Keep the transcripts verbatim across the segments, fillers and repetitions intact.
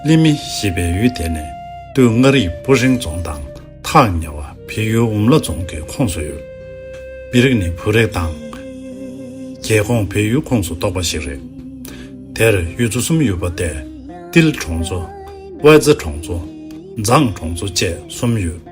ཀླི་མི་ཞེས་པའི་ཡུལ་དེ་ནི་སྟོད་མངའ་རིས་སྤུ་ཧྲེང་རྫོང་དང་ཐག་ཉེ་བ་བལ་ཡུལ་འོམ་ལ་རྫོང་གི་ཁོངས་སུ་ཡོད། མི་རིགས་ནི་བོད་རིགས་དང་། རྒྱལ་ཁོངས་བལ་ཡུལ་ཁོངས་སུ་གཏོགས་པ་ཞིག་རེད། དེར་ཡུལ་ཚོ་གསུམ་ཡོད་པ་སྟེ། ཏིལ་གྲོང་ཚོ། དབའ་རྩེ་གྲོང་ཚོ། མཛངས་གྲོང་ཚོ་བཅས་གསུམ་ཡོད།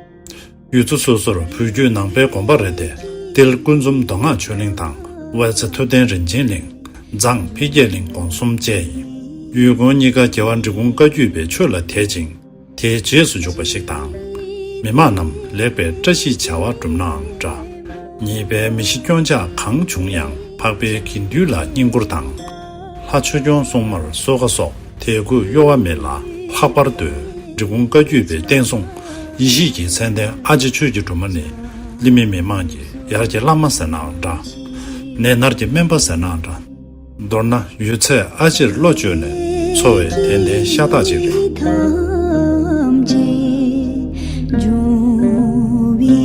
ཡུལ་ཚོ་སོ་སོར་བོད་བརྒྱུད་ནང་པའི་དགོན་པ་རེ་སྟེ། ཏིལ་ཀུན་འཛོམས་མདོ་སྔགས་ཆོས་གླིང་དང་། དབའ་རྩེ་ཐུབ་བསྟན་རིན་ཆེན་གླིང་། མཛངས་འཕེལ་རྒྱས་གླིང་དགོན་གསུམ་བཅས་ཡིན། ཡུལ་དགོན་གཉིས་ཀ་རྒྱལ་བ་འབྲི་གུང་བཀའ་བརྒྱུད་པའི་ཆོས་ལ་དད་ཅིང་། དེའི་རྗེས་སུ་འཇུག་པ་ཞིག་དང་། མི་དམངས་རྣམས་ལེགས་པའི་བཀྲ་ཤིས་བྱ་བ་བསྒྲུབ་ནའང་འདྲ། ཉེས་པའི་མི་ཤི་སྐྱོན་ཆག་གང་བྱུང་ཡང་འཕགས་པའི་དགེ་འདུན་ལ་བསྙེན་བཀུར་དང་། ལྷ་ཆོས་སྐྱོང་སྲུང་མར་གསོལ་ཁ་སོགས་དད་གུས་གཡོ་བ་མེད་ལ་ལྷག་པར་དུ་འབྲི་གུང་བཀའ་བརྒྱུད་པའི་བསྟན་སྲུང་ཡེ་ཤེས་ཀྱི་མཚན་ལྡན་ཨ་ལྕེ་ཆོས་ཀྱི་སྒྲོན་མ་ནི་ཀླི་མི་མི་དམངས་ཀྱི་ཡར་གྱི་བླ་མ་ཟེར་ནའང་འདྲ། ནད་མནར་གྱི་སྨན་པ་ཟེར་ནའང་འདྲ། མདོར་ན་ཡོད་ཚད་ཨ་ལྕེར་བློ་བཅོལ་ནས་འཚོ་བའི་དད་ལྡན་ཤ་སྟག་ཅིག་རེད། ཐམས་ཅད་འབྱུང་བའི་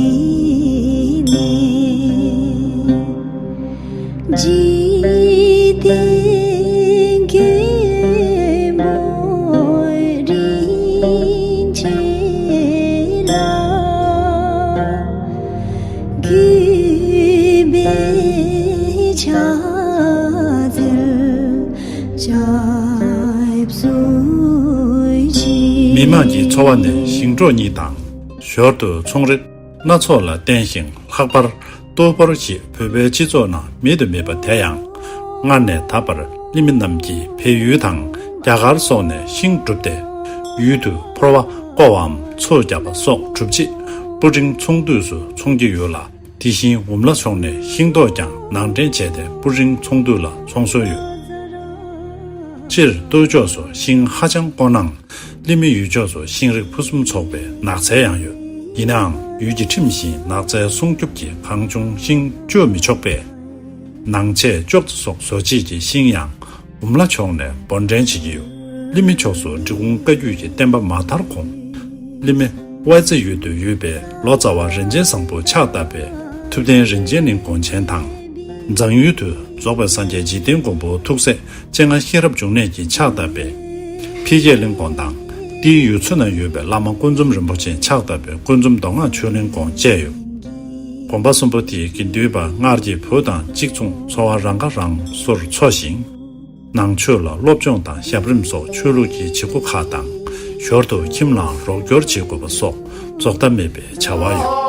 གནས། འཇིག་རྟེན་མགོན་པོ་རིན་ཆེན་ལ། གུས་པས་ཕྱག་འཚལ་སྐྱབས་སུ་མཆི། མི་དམངས་ཀྱི་འཚོ་བ་ནི་ཞིང་འབྲོག་གཉིས་དང་། ཞོར་དུ་ཚོང་རིགས་སྣ་ཚོགས་ལ་བརྟེན་ཞིང་། ལྷག་པར་ལྟོ་ཕོར་ཞེས་བོད་པའི་སྤྱི་ཚོགས་ནང་མེད་དུ་མེད་པ་དེ་ཡང་སྔར་ནས་ད་བར་ཀླི་མི་རྣམས་ཀྱིས་བལ་ཡུལ་དང་རྒྱ་གར་སོགས་ནས་ཤིང་བསྒྲུབས་ཏེ། ཡུལ་དུ་ཕོར་བ་བརྐོ་བའམ་ཚོས་རྒྱག་པ་སོགས་གྲུབ་རྗེས་སྤུ་ཧྲེང་ཚོང་འདུས་སུ་འཚོང་གི་ཡོད་ལ། དེ་བཞིན་འོམ་ལ་ཕྱོགས་ནས་ཤིང་ཏོག་ཀྱང་ནང་འདྲེན་བྱས་ཏེ་སྤུ་ཧྲེང་ཚོང་འདུས་ལ་འཚོང་སྲོལ་ཡོད། སྤྱིར་སྟོད་ཕྱོགས་སུ་ཤིང་ཧ་ཅང་དཀོན་ནའང་། ཀླི་མི་ཡུལ་ཕྱོགས་སུ་ཤིང་རིགས་ཕུན་སུམ་ཚོགས་པའི་ནགས་ཚལ་ཡང་ཡོད། ཡིན་ནའང་ཡུལ་གྱི་ཁྲིམས་བཞིན་ནགས་ཚལ་སྲུང་སྐྱོབ་ཀྱིས་གང་བྱུང་ཤིང་གཅོད་མི་ཆོག་པས། ནང་ཆས་ཅོག་ཙེ་སོགས་བཟོ་བྱེད་ཀྱི་ཤིང་ཡང་འོམ་ལ་ཕྱོགས་ནས་འབོར་འདྲེན་བྱེད་ཀྱི་ཡོད། ཀླི་མི་ཕྱོགས་སུ་འབྲི་གུང་བཀའ་བརྒྱུད་ཀྱི་བསྟན་པ་མ་དར་གོང་། ཀླི་མི་དབའ་རྩེ་ཡུལ་དུ་ཡོད་པའི་ལོ་ཙཱ་བ་རིན་ཆེན་བཟང་པོ་ཕྱག་བཏབ་པའི་ཐུབ་བསྟན་རིན་ཆེན་གླིང་དགོན་ཆེན་དང་། མཛངས་ཡུལ་དུ་རྫོགས་པའི་སངས་རྒྱས་འཇིག་རྟེན་མགོན་པོ་ཐུགས་སྲས་སྤྱན་སྔ་ཤེས་རབ་འབྱུང་གནས་ཀྱིས་ཕྱག་བཏབ་པའི་འཕེལ་རྒྱས་གླིང་དགོན་དང་། དེའི་ཡུལ་ཚོ་ན་ཡོད་པའི་བླ་མ་ཀུན་འཛོམས་རིན་པོ་ཆེས་ཕྱག་བཏབ་པའི་ཀུན་འཛོམས་མདོ་སྔགས་ཆོས་གླིང་དགོན་བཅས་ཡོད། དགོན་པ་གསུམ་པོ་དེའི་དགེ་འདུན་པ་སྔར་གྱི་བུ་དང་གཅིག་མཚུངས་འཚོ་བ་རང་ཁ་རང་གསོར་འཚོ་ཞིང་། ནང་ཆོས་ལ་སློབ་སྦྱོང་དང་ཞབས་རིམ་སོགས་ཆོས་ལུགས་ཀྱི་བྱེད་སྒོ་ཁག་དང་། ཞོར་དུ་ཁྱིམ་ལའང་རོགས་སྐྱོར་བྱེད་དགོས་པ་སོགས་རྫོགས་མཐའ་མེད་པའི་བྱ་བ་ཡོད།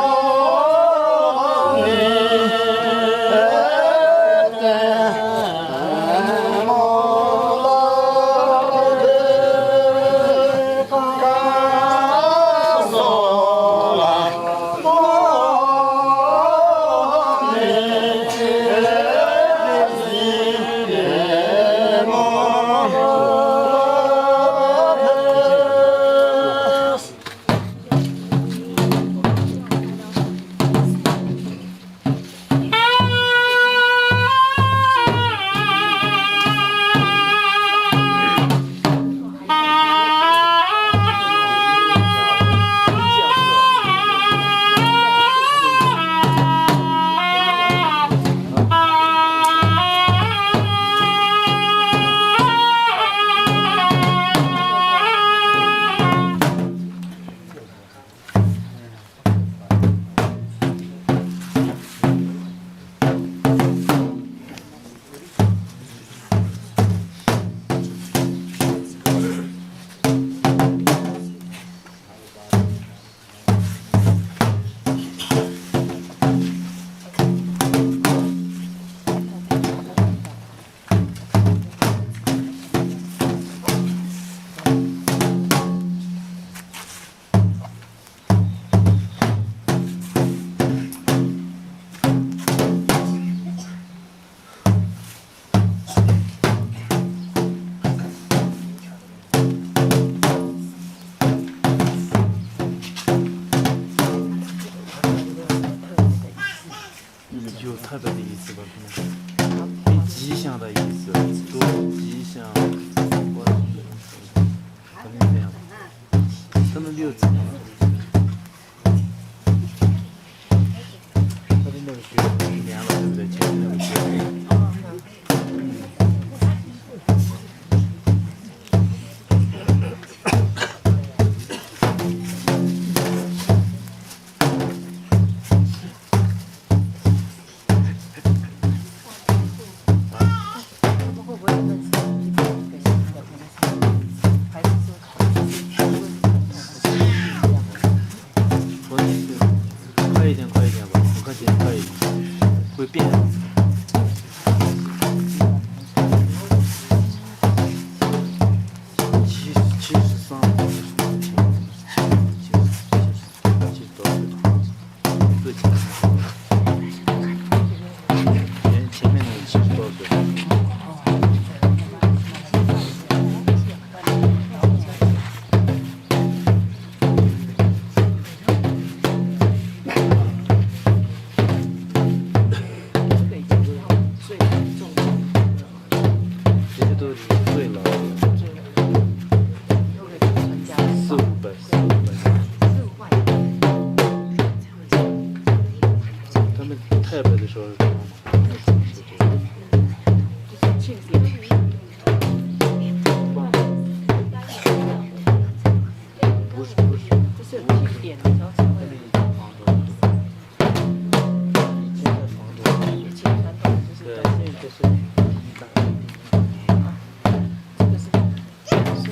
都是醉了。四五百，四五百。他们太白的时候是这样吗？不是，不是。就是有庆典的时候才会。以前的传统。以前传统就是这样。对，这是。这个是。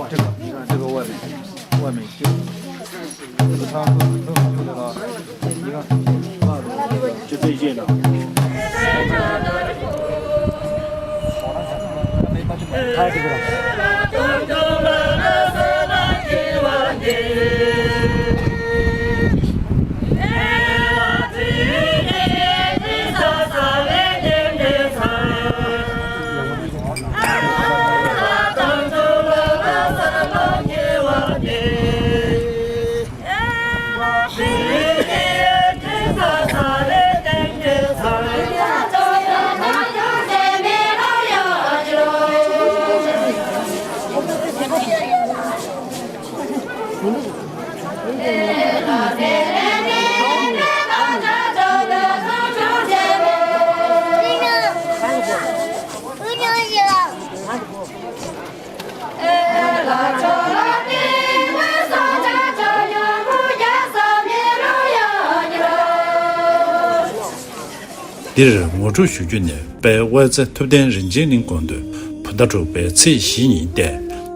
这个，你看这个外面，外面就，这个汤都都就那个，你看，就这一件呢。འདིར་ངོ་སྤྲོད་ཞུ་རྒྱུ་ནི། དཔལ་དབུ་རྩེ་ཐུབ་བསྟན་རིན་ཆེན་གླིང་དགོན་དུ་བོད་ཟླ་དྲུག་པའི་ཚེས་བཞི་ཉིན་ཏེ།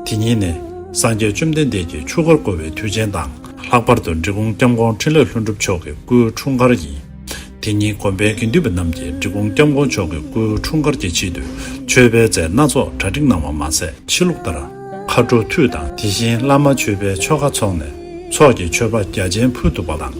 དེ་ཉིན་ནི་སངས་རྒྱས་བཅོམ་ལྡན་འདས་ཀྱི་ཆོས་འཁོར་བསྐོར་བའི་དུས་ཆེན་དང་། ལྷག་པར་དུ་འབྲི་གུང་སྐྱབས་མགོན་འཕྲིན་ལས་ལྷུན་གྲུབ་མཆོག་གི་སྐུའི་འཁྲུངས་སྐར་ཡིན། དེ་ཉིན་དགོན་པའི་དགེ་འདུན་པ་རྣམས་ཀྱིས་འབྲི་གུང་སྐྱབས་མགོན་མཆོག་གི་སྐུའི་འཁྲུངས་སྐར་གྱི་ཆེད་དུ་མཆོད་པའི་རྫས་སྣ་ཚོགས་གྲ་སྒྲིག་གནང་བ་མ་ཟད། ཕྱི་ལུགས་ལྟར། མཁའ་འགྲོ་མཐུ་དང་། དེ་བཞིན་བླ་མ་མཆོད་པའི་ཆོ་ག་ཚོགས་ནས་ཚོགས་ཀྱི་མཆོད་པ་རྒྱ་ཆེན་ཕུལ་འདུག་པ་དང་།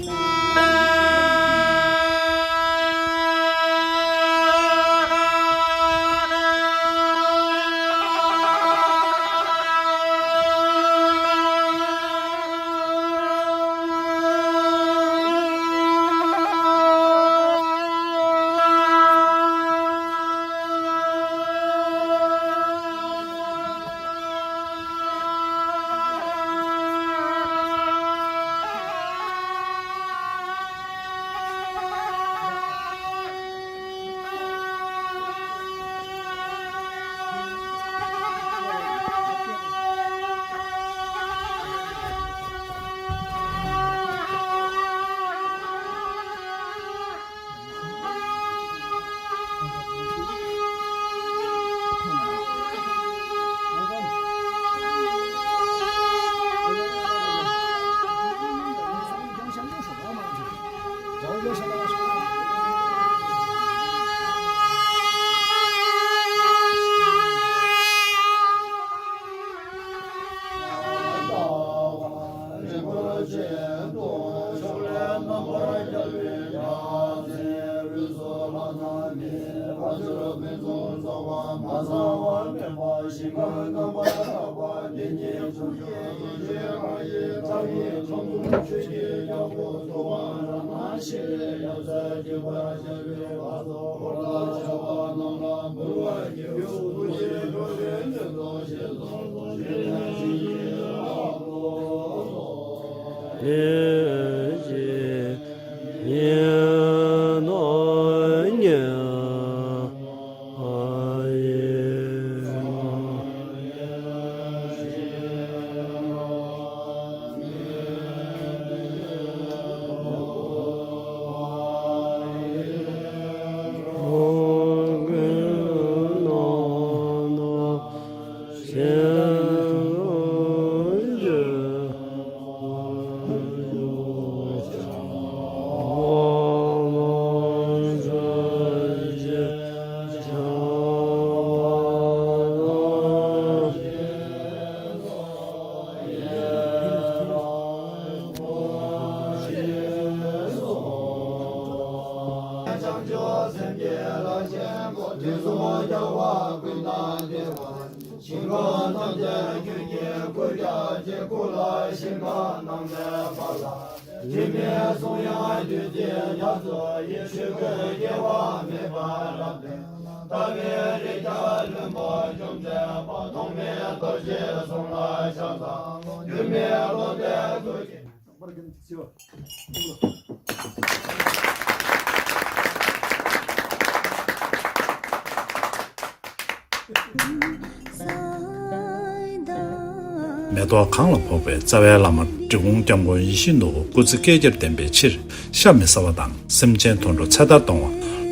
མེ་ཏོག་གང་ལ་ཕོག་པའི་རྩ་བའི་བླ་མ་འབྲི་གུང་སྐྱབས་མགོན་ཡིད་བཞིན་ནོར་བུ་སྐུ་ཚེ་བསྐལ་བརྒྱར་བརྟན་པའི་ཕྱིར། ཤ་མི་ཟ་བ་དང་སེམས་ཅན་དོན་འགྲོ་ཚེ་ཐར་གཏོང་བ།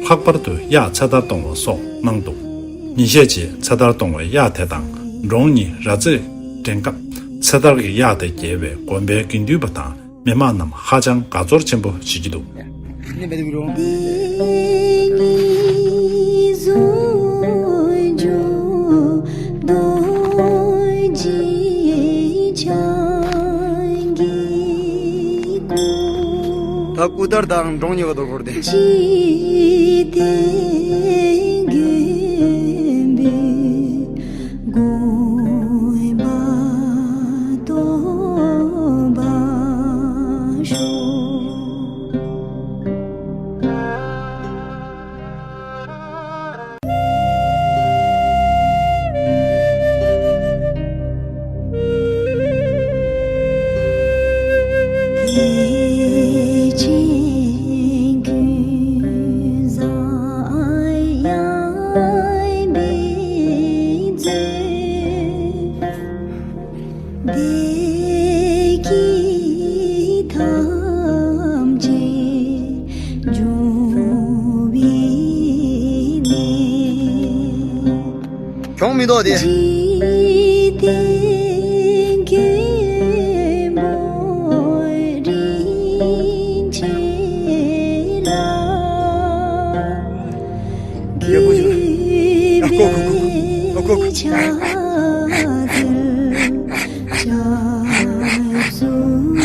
ལྷག་པར་དུ་གཡག་ཚེ་ཐར་གཏོང་བ་སོགས་གནང་འདུག་ཉིན་ཤས་རྗེས་ཚེ་ཐར་གཏོང་བའི་གཡག་དེ་དང་འབྲོང་གཉིས་ར་རྩེར་འགྲེང་སྐབས། ཚེ་ཐར་གྱི་གཡག་དེ་རྒྱལ་བའི་དགོན་པའི་དགེ་འདུན་པ་དང་མི་མང་རྣམས་ཧ་ཅང་དགའ་ཚོར་ཆེན་པོ་བྱེད་ཀྱི་འདུག་ད་སྐུ་དར་དང་འབྲོང་གཉིས་ཀ་དོ་འཁོར་ཏེ། གྱོང་མི་ཐོགས་ཏེ། ཡག་པོ་ཞིག་ཨ་ཁོ་ཁོ་ཁོ་ཁོ་ཨ་ཁོ་ཁོ།